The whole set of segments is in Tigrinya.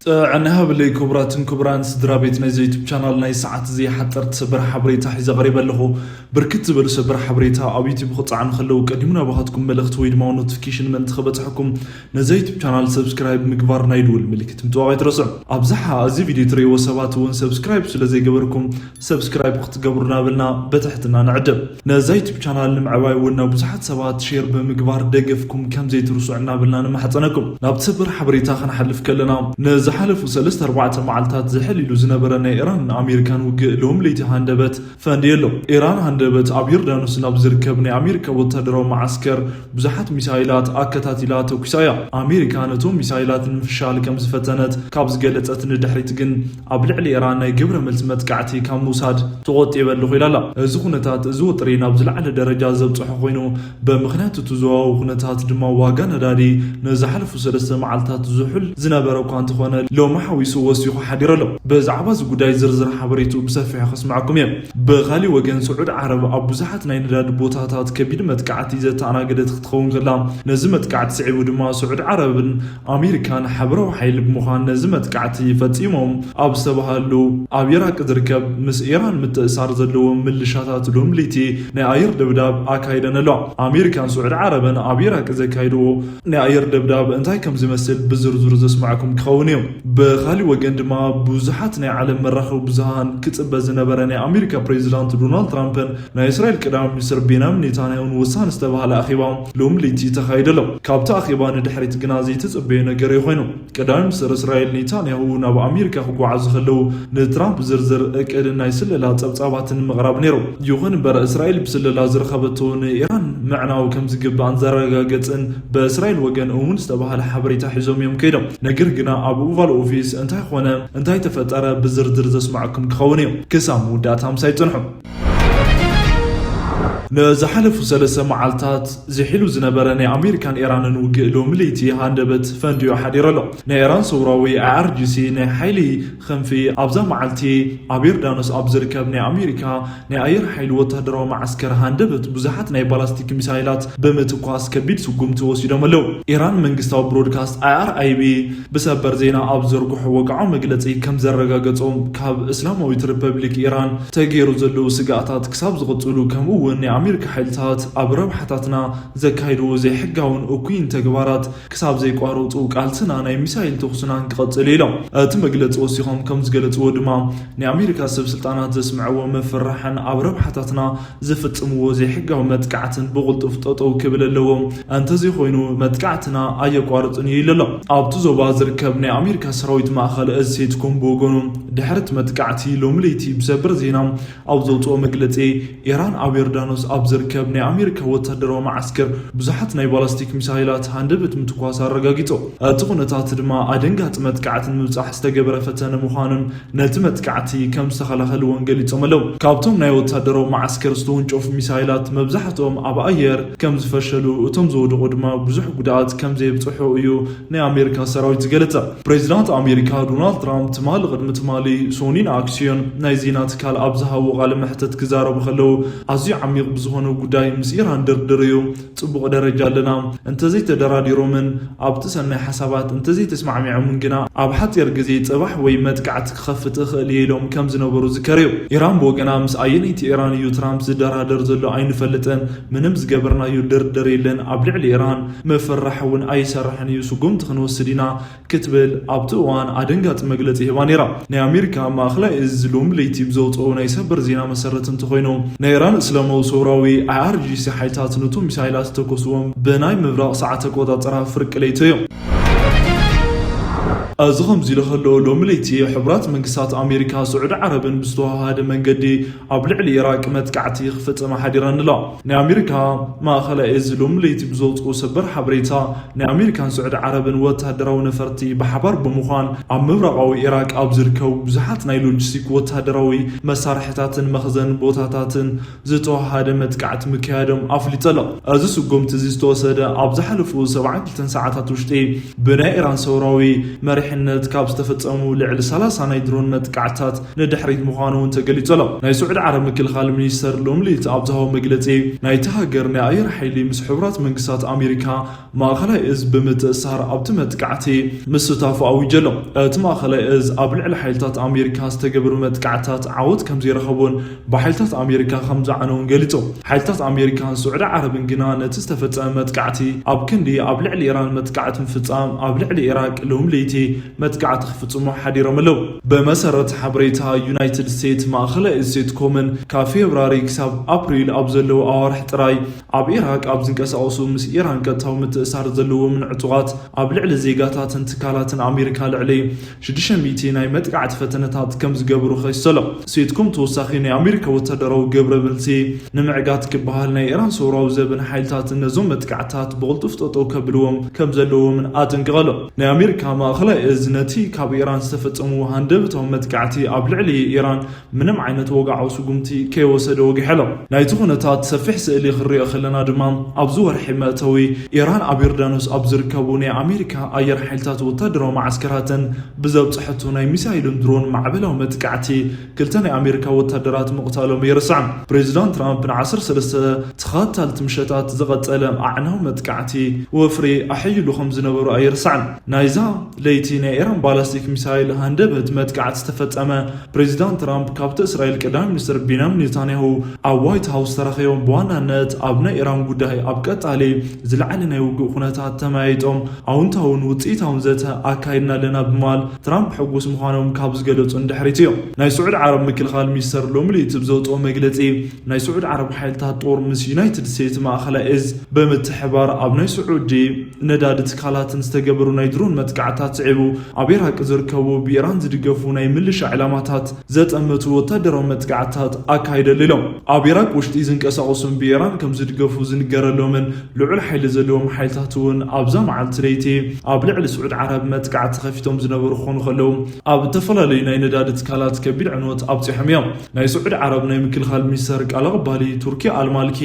ጥዕና ሃብለይ ክቡራትን ክቡራን ስድራ ቤት ናይዚ ዩቱብ ቻናል፣ ናይ ሰዓት እዚ ሓጠርቲ ሰበር ሓበሬታ ሒዘ ቀሪበ ኣለኹ። ብርክት ዝበሉ ሰበር ሓበሬታ ኣብ ዩቱብ ክጻዕኑ ከለዉ ቀዲሙ ናባኻትኩም መልእኽቲ ወይ ድማ ኖቲፊኬሽን ምእንቲ ክበጽሐኩም ነዚ ዩቱብ ቻናል ሰብስክራይብ ምግባር ናይ ድውል ምልክት ምጥዋቕ ኣይትረስዑ። ኣብዝሓ እዚ ቪድዮ ትርእይዎ ሰባት እውን ሰብስክራይብ ስለ ዘይገበርኩም ሰብስክራይብ ክትገብሩ እናበልና ብትሕትና ንዕድም። ነዛ ዩቱብ ቻናል ንምዕባይ እውን ናብ ብዙሓት ሰባት ሼር ብምግባር ደገፍኩም ከም ዘይትርስዑ እናበልና ንማሕጸነኩም። ናብ ሰበር ሓበሬታ ክንሓልፍ ከለና፣ ንዝሓለፉ ሰለስተ ኣርባዕተ መዓልታት ዝሕል ኢሉ ዝነበረ ናይ ኢራንን ኣሜሪካን ውግእ ሎም ለይቲ ሃንደበት ፈንድየ ኣሎ። ኢራን ሃንደበት ኣብ ዮርዳኖስ ናብ ዝርከብ ናይ ኣሜሪካ ወታደራዊ መዓስከር ብዙሓት ሚሳይላት ኣከታቲላ ተኩሳ እያ። ኣሜሪካ ነቶም ሚሳይላት ንምፍሻል ከም ዝፈተነት ካብ ዝገለጸት ንድሕሪት ግን ኣብ ልዕሊ ኢራን ናይ ግብረ መልሲ መጥቃዕቲ ካብ ምውሳድ ተቖጢበ ኣለኹ ኢላ ኣላ። እዚ ኩነታት እዚ ወጥሪ ናብ ዝለዓለ ደረጃ ዘብጽሖ ኮይኑ፣ ብምኽንያት እቲ ዞባዊ ኩነታት ድማ ዋጋ ነዳዲ ንዝሓለፉ ሰለስተ መዓልታት ዝሑል ዝነበረ እኳ እንተኾነ፣ ሎሚ ሓዊሱ ወሲኹ ሓዲሩ ኣሎ። ብዛዕባ እዚ ጉዳይ ዝርዝር ሓበሬትኡ ብሰፊሑ ከስምዓኩም እየ። ብኻሊእ ወገን፣ ስዑድ ዓረብ ኣብ ብዙሓት ናይ ነዳዲ ቦታታት ከቢድ መጥቃዕቲ ዘተኣናገደት ክትኸውን ከላ፣ ነዚ መጥቃዕቲ ስዒቡ ድማ ስዑድ ዓረብን ኣሜሪካን ሓበራዊ ሓይሊ ብምዃን ነዚ መጥቃዕቲ ፈጺሞም ኣብ ዝተባሃሉ ኣብ ኢራቅ ዝርከብ ምስ ኢራን ምትእሳር ዘለዎም ምልሻታት ሎም ለይቲ ናይ ኣየር ደብዳብ ኣካይደን ኣለዋ። ኣሜሪካን ስዑድ ዓረብን ኣብ ኢራቅ ዘካይድዎ ናይ ኣየር ደብዳብ እንታይ ከም ዝመስል ብዝርዝሩ ዘስማዕኩም ክኸውን እዩ። ብኻሊእ ወገን ድማ ብዙሓት ናይ ዓለም መራኸቢ ብዙሃን ክጽበ ዝነበረ ናይ ኣሜሪካ ፕሬዚዳንት ዶናልድ ትራምፕን ናይ እስራኤል ቀዳማይ ሚኒስትር ቤንያሚን ኔታንያሁን ወሳኒ ዝተባህለ ኣኼባ ሎም ለይቲ ተኻይዱ ኣሎ። ካብቲ ኣኼባ ንድሕሪት ግና ዘይተጸበየ ነገር እዩ ኮይኑ። ቀዳማይ ሚኒስትር እስራኤል ኔታንያሁ ናብ ኣሜሪካ ክጓዓዙ ከለዉ ንትራምፕ ዝርዝር እቅድን ናይ ስለላ ጸብጻባትን ምቕራብ ነይሩ። ይኹን እምበር እስራኤል ብስለላ ዝረኸበቶ ንኢራን ምዕናው ከም ዝግባእን ዘረጋገጽን ብእስራኤል ወገን እውን ዝተባህለ ሓበሬታ ሒዞም እዮም ከይዶም። ነገር ግና ኣብ ኦቫል ኦፊስ እንታይ ኮነ እንታይ ተፈጠረ ብዝርዝር ዘስማዕኩም ክኸውን እዩ። ክሳብ መወዳእታ ምሳይ ጽንሑ። ንዝሓለፉ ሰለስተ መዓልታት ዝሒሉ ዝነበረ ናይ ኣሜሪካን ኢራንን ውግእ ሎሚ ለይቲ ሃንደበት ፈንድዮ ሓዲሩ ኣሎ። ናይ ኢራን ሰውራዊ ኣይ ኣር ጂ ሲ ናይ ሓይሊ ክንፊ ኣብዛ መዓልቲ ኣብ ዮርዳኖስ ኣብ ዝርከብ ናይ ኣሜሪካ ናይ ኣየር ሓይሊ ወታደራዊ መዓስከር ሃንደበት ብዙሓት ናይ ባላስቲክ ሚሳይላት ብምትኳስ ከቢድ ስጉምቲ ወሲዶም ኣለዉ። ኢራን መንግስታዊ ብሮድካስት ኣይ ኣር ኣይ ቢ ብሰበር ዜና ኣብ ዘርግሖ ወግዓዊ መግለጺ ከም ዘረጋገጾ፣ ካብ እስላማዊት ሪፐብሊክ ኢራን ተገይሩ ዘለዉ ስግኣታት ክሳብ ዝቕጽሉ፣ ከምኡ እውን ናይ ኣሜሪካ ሓይልታት ኣብ ረብሓታትና ዘካይድዎ ዘይሕጋውን እኩይን ተግባራት ክሳብ ዘይቋርጹ ቃልስና ናይ ሚሳይል ተኹስናን ክቐጽል እዩ ኢሎም። እቲ መግለጺ ወሲኾም ከም ዝገለጽዎ ድማ፣ ናይ ኣሜሪካ ሰብ ስልጣናት ዘስምዕዎ መፍርሕን ኣብ ረብሓታትና ዝፍጽምዎ ዘይሕጋዊ መጥቃዕትን ብቕልጡፍ ጠጠው ክብል ኣለዎ፣ እንተዘይኮይኑ መጥቃዕትና ኣየቋርጽን እዩ ኢሉ ኣሎ። ኣብቲ ዞባ ዝርከብ ናይ ኣሜሪካ ሰራዊት ማእኸል እዝ ሴንትኮም ብወገኑ፣ ድሕሪ እቲ መጥቃዕቲ ሎሚ ለይቲ ብሰበር ዜና ኣብ ዘውፅኦ መግለፂ፣ ኢራን ኣብ ዮርዳኖስ ኣብ ዝርከብ ናይ ኣሜሪካ ወታደራዊ መዓስከር ብዙሓት ናይ ባላስቲክ ሚሳይላት ሃንደበት ምትኳስ ኣረጋጊጹ። እቲ ኩነታት ድማ ኣደንጋጺ መጥቃዕቲ ንምብጻሕ ዝተገበረ ፈተነ ምዃኑን ነቲ መጥቃዕቲ ከም ዝተኸላኸልዎን ገሊጾም ኣለዉ። ካብቶም ናይ ወታደራዊ መዓስከር ዝተወንጨፉ ሚሳይላት መብዛሕትኦም ኣብ ኣየር ከም ዝፈሸሉ፣ እቶም ዝወደቑ ድማ ብዙሕ ጉድኣት ከም ዘየብጽሑ እዩ ናይ ኣሜሪካ ሰራዊት ዝገለጸ። ፕሬዚዳንት ኣሜሪካ ዶናልድ ትራምፕ ትማሊ ቅድሚ ትማሊ ሶኒን ኣክሲዮን ናይ ዜና ትካል ኣብ ዝሃብዎ ቃለ መሕተት ክዛረቡ ከለዉ፣ ኣዝዩ ዓሚቕ ብዝኾነ ጉዳይ ምስ ኢራን ድርድር እዩ፣ ጽቡቕ ደረጃ ኣለና፣ እንተዘይተደራዲሮምን ኣብቲ ሰናይ ሓሳባት እንተዘይተስማዕሚዖምን ግና ኣብ ሓጺር ግዜ ጽባሕ ወይ መጥቃዕቲ ክኸፍት እኽእል እየ ኢሎም ከም ዝነበሩ ዝከር እዩ። ኢራን ብወገና ምስ ኣየነይቲ ኢራን እዩ ትራምፕ ዝደራደር ዘሎ ኣይንፈልጥን፣ ምንም ዝገበርናዮ ድርድር የለን፣ ኣብ ልዕሊ ኢራን ምፍርራሕ እውን ኣይሰርሕን እዩ፣ ስጉምቲ ክንወስድ ኢና ክትብል ኣብቲ እዋን ኣደንጋጺ መግለጺ ሂባ ነይራ። ናይ ኣሜሪካ ማእኸላይ እዝ ሎሚ ለይቲ ብዘውፅኦ ናይ ሰበር ዜና መሰረት እንተኾይኑ፣ ናይ ኢራን እስላማዊ ሰውራዊ ኣይ ኣር ጂ ሲ ሓይልታት ነቶም ሚሳይላት ዝተኮስዎም ብናይ ምብራቕ ሰዓት ኣቆጻጽራ ፍርቂ ለይቲ እዩ። እዚ ከምዚ ኢሉ ከሎ፣ ሎሚ ለይቲ ሕቡራት መንግስታት ኣሜሪካ ስዑዲ ዓረብን ብዝተዋሃደ መንገዲ ኣብ ልዕሊ ኢራቅ መጥቃዕቲ ክፍጽማ ሓዲረን ኣለዋ። ናይ ኣሜሪካ ማእኸላይ እዝ ሎሚ ለይቲ ብዘውፅኦ ሰበር ሓበሬታ፣ ናይ ኣሜሪካን ስዑዲ ዓረብን ወታደራዊ ነፈርቲ ብሓባር ብምዃን ኣብ ምብራቓዊ ኢራቅ ኣብ ዝርከቡ ብዙሓት ናይ ሎጂስቲክ ወታደራዊ መሳርሕታትን መኽዘን ቦታታትን ዝተዋሃደ መጥቃዕቲ ምክያዶም ኣፍሊጡ ኣሎ። እዚ ስጉምቲ እዚ ዝተወሰደ ኣብ ዝሓለፉ ሰብዓን ክልተን ሰዓታት ውሽጢ ብናይ ኢራን ሰውራዊ መሪሕ ሕነት ካብ ዝተፈጸሙ ልዕሊ ሰላሳ ናይ ድሮን መጥቃዕትታት ንድሕሪት ምዃኑ እውን ተገሊጹ ኣሎ። ናይ ስዑዲ ዓረብ ምክልኻል ሚኒስተር ሎሚ ለይቲ ኣብ ዝሃቦ መግለጺ፣ ናይቲ ሃገር ናይ ኣየር ሓይሊ ምስ ሕቡራት መንግስታት ኣሜሪካ ማእኸላይ እዝ ብምትእሳር ኣብቲ መጥቃዕቲ ምስታፉ ኣዊጀ ኣሎ። እቲ ማእኸላይ እዝ ኣብ ልዕሊ ሓይልታት ኣሜሪካ ዝተገብሩ መጥቃዕትታት ዓወት ከም ዘይረኸቡን ብሓይልታት ኣሜሪካ ከም ዝዓነውን ገሊጹ። ሓይልታት ኣሜሪካን ስዑዲ ዓረብን ግና ነቲ ዝተፈጸመ መጥቃዕቲ ኣብ ክንዲ ኣብ ልዕሊ ኢራን መጥቃዕቲ ምፍጻም ኣብ ልዕሊ ኢራቅ ሎም ለይቲ መጥቃዕቲ ክፍጽሙ ሓዲሮም ኣለዉ። ብመሰረት ሓበሬታ ዩናይትድ ስቴትስ ማእኸላይ እዝ ሴንትኮምን ካብ ፌብራሪ ክሳብ ኣፕሪል ኣብ ዘለዉ ኣዋርሕ ጥራይ ኣብ ኢራቅ ኣብ ዝንቀሳቐሱ ምስ ኢራን ቀጥታዊ ምትእሳር ዘለዎም ዕጡቓት ኣብ ልዕሊ ዜጋታትን ትካላትን ኣሜሪካ ልዕሊ ሽዱሽተ ሚእቲ ናይ መጥቃዕቲ ፈተነታት ከም ዝገብሩ ከሲሱ ኣሎ። ሴንትኮም ተወሳኺ ናይ ኣሜሪካ ወታደራዊ ግብረ መልሲ ንምዕጋት ክበሃል ናይ ኢራን ሰውራዊ ዘብን ሓይልታትን ነዞም መጥቃዕትታት ብቕልጡፍ ጠጠው ከብልዎም ከም ዘለዎም ኣጠንቂቑ ኣሎ። ናይ ኣሜሪካ ማእኸላይ እዝ ነቲ ካብ ኢራን ዝተፈጸሙ ሃንደበታዊ መጥቃዕቲ ኣብ ልዕሊ ኢራን ምንም ዓይነት ወግዓዊ ስጉምቲ ከይወሰደ ወጊሑ ኣሎ። ናይቲ ኩነታት ሰፊሕ ስእሊ ክንሪኦ ከለና ድማ ኣብዚ ወርሒ መእተዊ ኢራን ኣብ ዮርዳኖስ ኣብ ዝርከቡ ናይ ኣሜሪካ ኣየር ሓይልታት ወታደራዊ መዓስከራትን ብዘብፅሐቶ ናይ ሚሳይልን ድሮን ማዕበላዊ መጥቃዕቲ ክልተ ናይ ኣሜሪካ ወታደራት ምቕታሎም ኣይርሳዕን። ፕሬዚዳንት ትራምፕ ን ዓሰርተ ሰለስተ ተኸታተልቲ ምሸታት ዝቐጸለ ኣዕናዊ መጥቃዕቲ ወፍሪ ኣሕይሉ ከም ዝነበሩ ኣይርሳዕን። ናይዛ ለይቲ ናይ ኢራን ባላስቲክ ሚሳይል ሃንደበት መጥቃዕቲ ዝተፈጸመ ፕሬዚዳንት ትራምፕ ካብቲ እስራኤል ቀዳማይ ሚኒስትር ቤንያሚን ኔታንያሁ ኣብ ዋይት ሃውስ ተራኺቦም ብዋናነት ኣብ ናይ ኢራን ጉዳይ ኣብ ቀጻሊ ዝለዓለ ናይ ውግእ ኩነታት ተመያይጦም ኣውንታውን ውጽኢታውን ዘተ ኣካይድና ኣለና ብምባል ትራምፕ ሕጉስ ምዃኖም ካብ ዝገለጹ ንድሕሪት እዮም። ናይ ስዑድ ዓረብ ምክልኻል ሚኒስተር ሎሚ ለይቲ ብዘውፅኦ መግለጺ ናይ ስዑድ ዓረብ ሓይልታት ጦር ምስ ዩናይትድ ስቴትስ ማእኸላይ እዝ ብምትሕባር ኣብ ናይ ስዑዲ ነዳዲ ትካላትን ዝተገበሩ ናይ ድሮን መጥቃዕታት ስዒቡ ኣብ ኢራቅ ዝርከቡ ብኢራን ዝድገፉ ናይ ምልሻ ዕላማታት ዘጠመቱ ወታደራዊ መጥቃዕትታት ኣካይደሉ ኢሎም። ኣብ ኢራቅ ውሽጢ ዝንቀሳቐሱን ብኢራን ከም ዝድገፉ ዝንገረሎምን ልዑል ሓይሊ ዘለዎም ሓይልታት እውን ኣብዛ መዓልቲ ለይቲ ኣብ ልዕሊ ስዑድ ዓረብ መጥቃዕቲ ከፊቶም ዝነበሩ ክኾኑ ከለዉ ኣብ ዝተፈላለዩ ናይ ነዳዲ ትካላት ከቢድ ዕንወት ኣብፂሖም እዮም። ናይ ስዑድ ዓረብ ናይ ምክልኻል ሚኒስተር ቃል ኣቐባሊ ቱርኪ ኣልማልኪ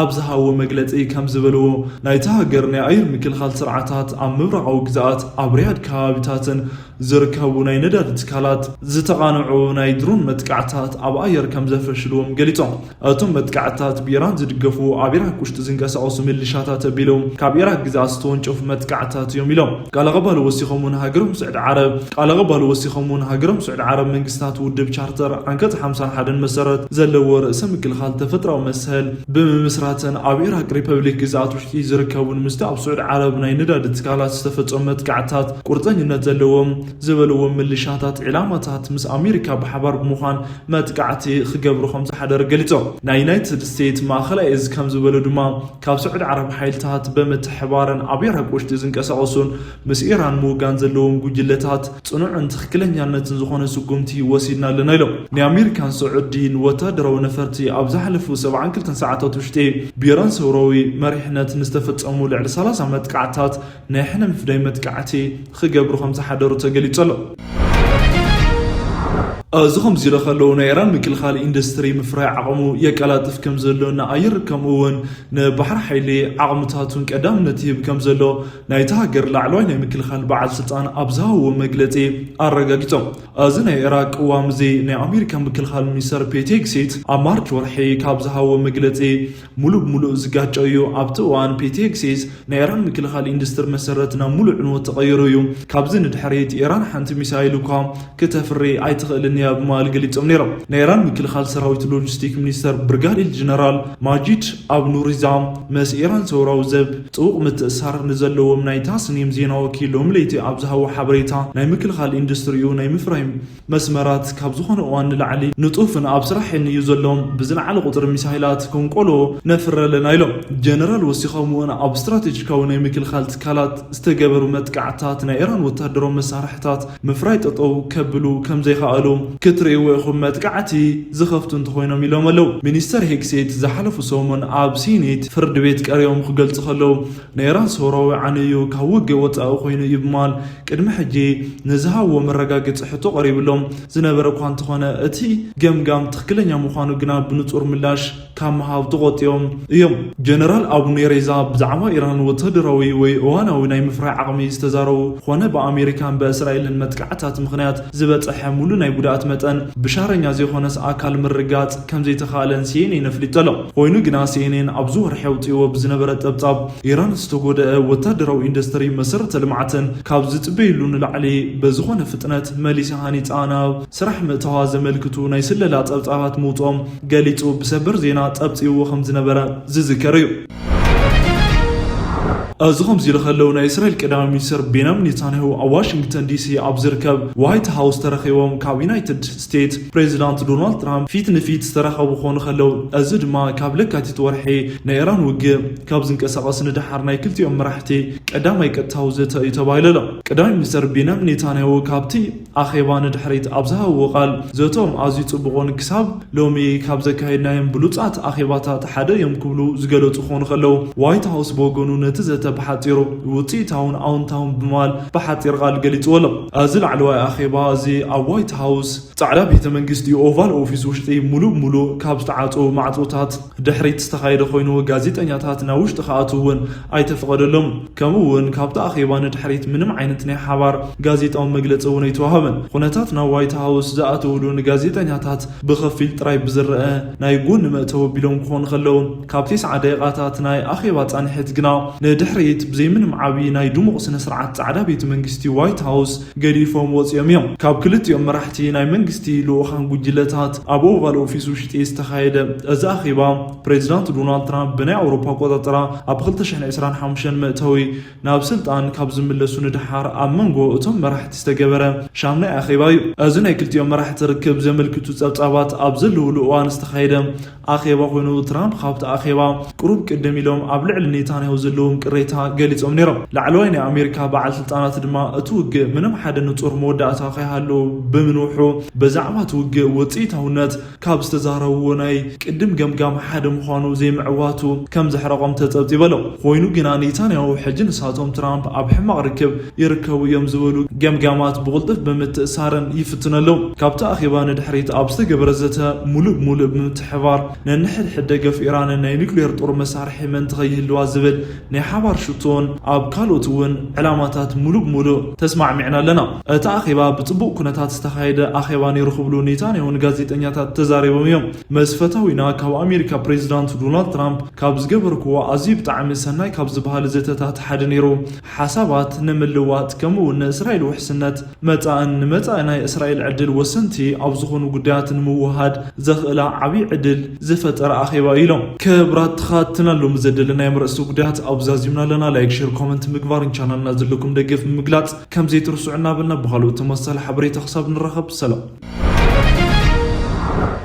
ኣብ ዝሃቦ መግለጺ ከም ዝበልዎ ናይቲ ሃገር ናይ ኣየር ምክልኻል ስርዓታት ኣብ ምብራቓዊ ግዛኣት ኣብ ሪያድ ከባቢታትን ዝርከቡ ናይ ነዳዲ ትካላት ዝተቓንዑ ናይ ድሮን መጥቃዕታት ኣብ ኣየር ከም ዘፈሽልዎም ገሊጾም። እቶም መጥቃዕታት ብኢራን ዝድገፉ ኣብ ኢራቅ ውሽጢ ዝንቀሳቐሱ ምልሻታት ኣቢሎም ካብ ኢራቅ ግዛኣት ዝተወንጨፉ መጥቃዕታት እዮም ኢሎም። ቃል ኣቐባሉ ወሲኾም እውን ሃገሮም ስዑዲ ዓረብ ቃል ኣቐባሉ ወሲኾም እውን ሃገሮም ስዑዲ ዓረብ መንግስታት ውድብ ቻርተር ዓንቀጽ ሓምሳን ሓደን መሰረት ዘለዎ ርእሰ ምክልኻል ተፈጥራዊ መሰል ብምምስራትን ኣብ ኢራቅ ሪፐብሊክ ግዛኣት ውሽጢ ዝርከቡን ምስቲ ኣብ ስዑዲ ዓረብ ናይ ነዳዲ ትካላት ዝተፈጸሙ መጥቃዕታት ቁርፀኝነት ዘለዎም ዝበልዎም ምልሻታት ዒላማታት ምስ ኣሜሪካ ብሓባር ብምዃን መጥቃዕቲ ክገብሩ ከም ዝሓደረ ገሊጾም። ናይ ዩናይትድ ስቴትስ ማእኸላይ እዝ ከም ዝበሎ ድማ ካብ ስዑዲ ዓረብ ሓይልታት ብምትሕባርን ኣብ ኢራቅ ውሽጢ ዝንቀሳቐሱን ምስ ኢራን ምውጋን ዘለዎም ጉጅለታት ጽኑዕን ትኽክለኛነትን ዝኾነ ስጉምቲ ወሲድና ኣለና ኢሎም። ናይ ኣሜሪካን ስዑዲን ወታደራዊ ነፈርቲ ኣብ ዝሓለፉ ሰብዓን ክልተን ሰዓታት ውሽጢ ብኢራን ሰውራዊ መሪሕነት ንዝተፈጸሙ ልዕሊ ሰላሳ መጥቃዕታት ናይ ሕነ ምፍዳይ መጥቃዕቲ ክገብሩ ከም ዝሓደሩ ተገሊጹ ኣሎ። እዚ ከምዚ ኢሉ ከለዉ ናይ ኢራን ምክልኻል ኢንዱስትሪ ምፍራይ ዓቕሙ የቀላጥፍ ከም ዘሎ ንኣየር ከምኡ እውን ንባሕሪ ሓይሊ ዓቕምታቱን ቀዳምነት ይህብ ከም ዘሎ ናይቲ ሃገር ላዕለዋይ ናይ ምክልኻል በዓል ስልጣን ኣብ ዝሃብዎ መግለጺ ኣረጋጊጾም። እዚ ናይ ኢራቅ ቅዋም እዚ ናይ ኣሜሪካ ምክልኻል ሚኒስተር ፔት ሄግሴት ኣብ ማርች ወርሒ ካብ ዝሃብዎ መግለጺ ሙሉእ ብሙሉእ ዝጋጨ እዩ። ኣብቲ እዋን ፔት ሄግሴት ናይ ኢራን ምክልኻል ኢንዱስትሪ መሰረት ናብ ሙሉእ ዕንወት ተቐይሩ እዩ። ካብዚ ንድሕሪት ኢራን ሓንቲ ሚሳይል እኳ ክተፍሪ ኣይትኽእልን እያ ብምባል ገሊጾም ነይሮም። ናይ ኢራን ምክልኻል ሰራዊት ሎጂስቲክ ሚኒስተር ብርጋዴር ጀነራል ማጂድ ኣብ ኑሪዛም ምስ ኢራን ሰውራዊ ዘብ ጥቡቕ ምትእሳር ንዘለዎም ናይ ታስኒም ዜና ወኪል ሎሚ ለይቲ ኣብ ዝሃቦ ሓበሬታ ናይ ምክልኻል ኢንዱስትሪኡ ናይ ምፍራይ መስመራት ካብ ዝኾነ እዋን ንላዕሊ ንጡፍን ኣብ ስራሕን እዩ ዘሎ። ብዝለዓለ ቁፅሪ ሚሳይላት ክንቆሎ ነፍሪ ኣለና ኢሎም። ጀነራል ወሲኾም እውን ኣብ ስትራቴጂካዊ ናይ ምክልኻል ትካላት ዝተገበሩ መጥቃዕታት ናይ ኢራን ወታደራዊ መሳርሕታት ምፍራይ ጠጠው ከብሉ ከም ዘይኸኣሉ ክትርእይዎ ኢኹም፣ መጥቃዕቲ ዝኸፍቱ እንተኾይኖም ኢሎም ኣለዉ። ሚኒስተር ሄግሴት ዝሓለፉ ሰሙን ኣብ ሲኔት ፍርዲ ቤት ቀሪቦም ክገልጹ ከለዉ፣ ንኢራን ሰውራዊ ዓንዩ ካብ ውግእ ወጻኢ ኮይኑ እዩ ብምባል ቅድሚ ሕጂ ንዝሃብዎ መረጋገጺ ሕቶ ቀሪብሎም ዝነበረ እኳ እንተኾነ፣ እቲ ገምጋም ትኽክለኛ ምዃኑ ግና ብንጹር ምላሽ ካብ ምሃብ ተቖጢቦም እዮም። ጀነራል ኣቡኔሬዛ ብዛዕባ ኢራን ወታደራዊ ወይ እዋናዊ ናይ ምፍራይ ዓቕሚ ዝተዛረቡ ኮነ ብኣሜሪካን ብእስራኤልን መጥቃዕታት ምኽንያት ዝበፀሐ ሙሉ ናይ ጉድኣት መጠን ብሻረኛ ዘይኮነስ ኣካል ምርጋፅ ከም ዘይተኻእለን ሲኤንኤን ኣፍሊጡ ኣሎ። ኮይኑ ግና ሲኤንኤን ኣብዚ ወርሒ ኣውፅእዎ ብዝነበረ ፀብፃብ ኢራን ዝተጎደአ ወታደራዊ ኢንዱስትሪ መሰረተ ልምዓትን ካብ ዝፅበይሉ ንላዕሊ በዝኾነ ፍጥነት መሊሳ ሃኒፃ ናብ ስራሕ ምእታዋ ዘመልክቱ ናይ ስለላ ፀብፃባት ምውፅኦም ገሊፁ ብሰበር ዜና ፀብፂብዎ ከም ዝነበረ ዝዝከር እዩ። እዚ ከምዚ ኢሉ ከለዉ ናይ እስራኤል ቀዳማይ ሚኒስትር ቤንያሚን ኔታንያሁ ኣብ ዋሽንግተን ዲሲ ኣብ ዝርከብ ዋይት ሃውስ ተረኺቦም ካብ ዩናይትድ ስቴትስ ፕሬዚዳንት ዶናልድ ትራምፕ ፊት ንፊት ዝተራኸቡ ክኾኑ ከለዉ፣ እዚ ድማ ካብ ለካቲት ወርሒ ናይ ኢራን ውግእ ካብ ዝንቀሳቐስ ንደሓር ናይ ክልቲኦም መራሕቲ ቀዳማይ ቀጥታዊ ዘተ እዩ ተባሂሉ ኣሎ። ቀዳማይ ሚኒስትር ቤንያሚን ኔታንያሁ ካብቲ ኣኼባ ንድሕሪት ኣብ ዝሃብዎ ቃል፣ ዘተኦም ኣዝዩ ጽቡቕን ክሳብ ሎሚ ካብ ዘካየድናዮም ብሉጻት ኣኼባታት ሓደ እዮም ክብሉ ዝገለጹ ክኾኑ ከለዉ፣ ዋይት ሃውስ ብወገኑ ነቲ ዘተ ብሓጺሩ ውጽኢታውን ኣውንታውን ብምባል ብሓጺር ቃል ገሊጽዎ ኣሎ። እዚ ላዕለዋይ ኣኼባ እዚ ኣብ ዋይት ሃውስ ጻዕዳ ቤተ መንግስቲ ኦቫል ኦፊስ ውሽጢ ሙሉእ ብሙሉእ ካብ ዝተዓጹ ማዕጾታት ድሕሪት ዝተኻየደ ኮይኑ፣ ጋዜጠኛታት ናብ ውሽጢ ክኣትዉ እውን ኣይተፈቐደሎም። ከምኡ እውን ካብቲ ኣኼባ ንድሕሪት ምንም ዓይነት ናይ ሓባር ጋዜጣዊ መግለጺ እውን ኣይተዋህበን። ኩነታት ናብ ዋይት ሃውስ ዝኣተውሉ ንጋዜጠኛታት ብኸፊል ጥራይ ብዝረአ ናይ ጎኒ መእተዊ ኣቢሎም ክኾኑ ከለዉ፣ ካብ ተስዓ ደቂቓታት ናይ ኣኼባ ጻንሒት ግና ንድሕሪት ብዘይ ምንም ዓቢ ናይ ድሙቕ ስነ ስርዓት ጻዕዳ ቤተ መንግስቲ ዋይት ሃውስ ገዲፎም ወጺኦም እዮም። ካብ ክልቲኦም መራሕቲ ናይ መንግስቲ ልኡኻን ጉጅለታት ኣብ ኦቫል ኦፊስ ውሽጢ ዝተኻየደ እዚ ኣኼባ፣ ፕሬዚዳንት ዶናልድ ትራምፕ ብናይ ኣውሮፓ ኣቆጻጽራ ኣብ ክልተ ሽሕን ዕስራን ሓሙሽተን መእተዊ ናብ ስልጣን ካብ ዝምለሱ ንደሓር ኣብ መንጎ እቶም መራሕቲ ዝተገበረ ሻምናይ ኣኼባ እዩ። እዚ ናይ ክልቲኦም መራሕቲ ርክብ ዘመልክቱ ጸብጻባት ኣብ ዘለውሉ እዋን ዝተኻየደ ኣኼባ ኮይኑ፣ ትራምፕ ካብቲ ኣኼባ ቅሩብ ቅድም ኢሎም ኣብ ልዕሊ ኔታንያሁ ዘለዎም ቅሬታ ገሊጾም ነይሮም። ላዕለዋይ ናይ ኣሜሪካ በዓል ስልጣናት ድማ እቲ ውግእ ምንም ሓደ ንጹር መወዳእታ ከይሃለዎ ብምንውሑ፣ ብዛዕባ እቲ ውግእ ውጽኢታውነት ካብ ዝተዛረብዎ ናይ ቅድም ገምጋም ሓደ ምዃኑ ዘይምዕዋቱ ከም ዘሕረቖም ተጸብጺቡ ኣሎ። ኮይኑ ግና ኔታንያሁ ሕጂ ንሳቶም ትራምፕ ኣብ ሕማቕ ርክብ ይርከቡ እዮም ዝበሉ ገምጋማት ብቕልጡፍ ብምትእሳርን ይፍትኑ ኣለዉ። ካብቲ ኣኼባ ንድሕሪት ኣብ ዝተገበረ ዘተ፣ ሙሉእ ብሙሉእ ብምትሕብባር ነንሕድሕድ ደገፍ ኢራንን ናይ ኒውክሌር ጦር መሳርሒ ምእንቲ ከይህልዋ ዝብል ናይ ሓባር ሽቶን ኣብ ካልኦት እውን ዕላማታት ሙሉእ ብሙሉእ ተስማዕሚዕና ኣለና። እቲ ኣኼባ ብጽቡቕ ኩነታት ዝተኻየደ ኣኼባ ነይሩ ክብሉ ኔታንያሁ ንጋዜጠኛታት ተዛሪቦም እዮም። ምስ ፈታዊና ካብ ኣሜሪካ ፕሬዚዳንት ዶናልድ ትራምፕ ካብ ዝገበርክዎ ኣዝዩ ብጣዕሚ ሰናይ ካብ ዝበሃል ዘተታት ሓደ ነይሩ። ሓሳባት ንምልዋጥ ከምኡ እውን ንእስራኤል ውሕስነት መጻእን ንመጻኢ ናይ እስራኤል ዕድል ወሰንቲ ኣብ ዝኾኑ ጉዳያት ንምውሃድ ዘኽእላ ዓብዪ ዕድል ዝፈጠረ ኣኼባ እዩ ኢሎም። ክብራት ተኻትናሎም ዘደለናዮም ርእሰ ጉዳያት ኣብ ዛዚምና ኣለና። ላይክ፣ ሼር፣ ኮመንት ምግባርን ቻናልና ዘለኩም ደገፍ ምግላጽ ከም ዘይትርስዑ እናበልና ብኻልኦት ተመሳሳሊ ሓበሬታ ክሳብ ንራኸብ ሰላም።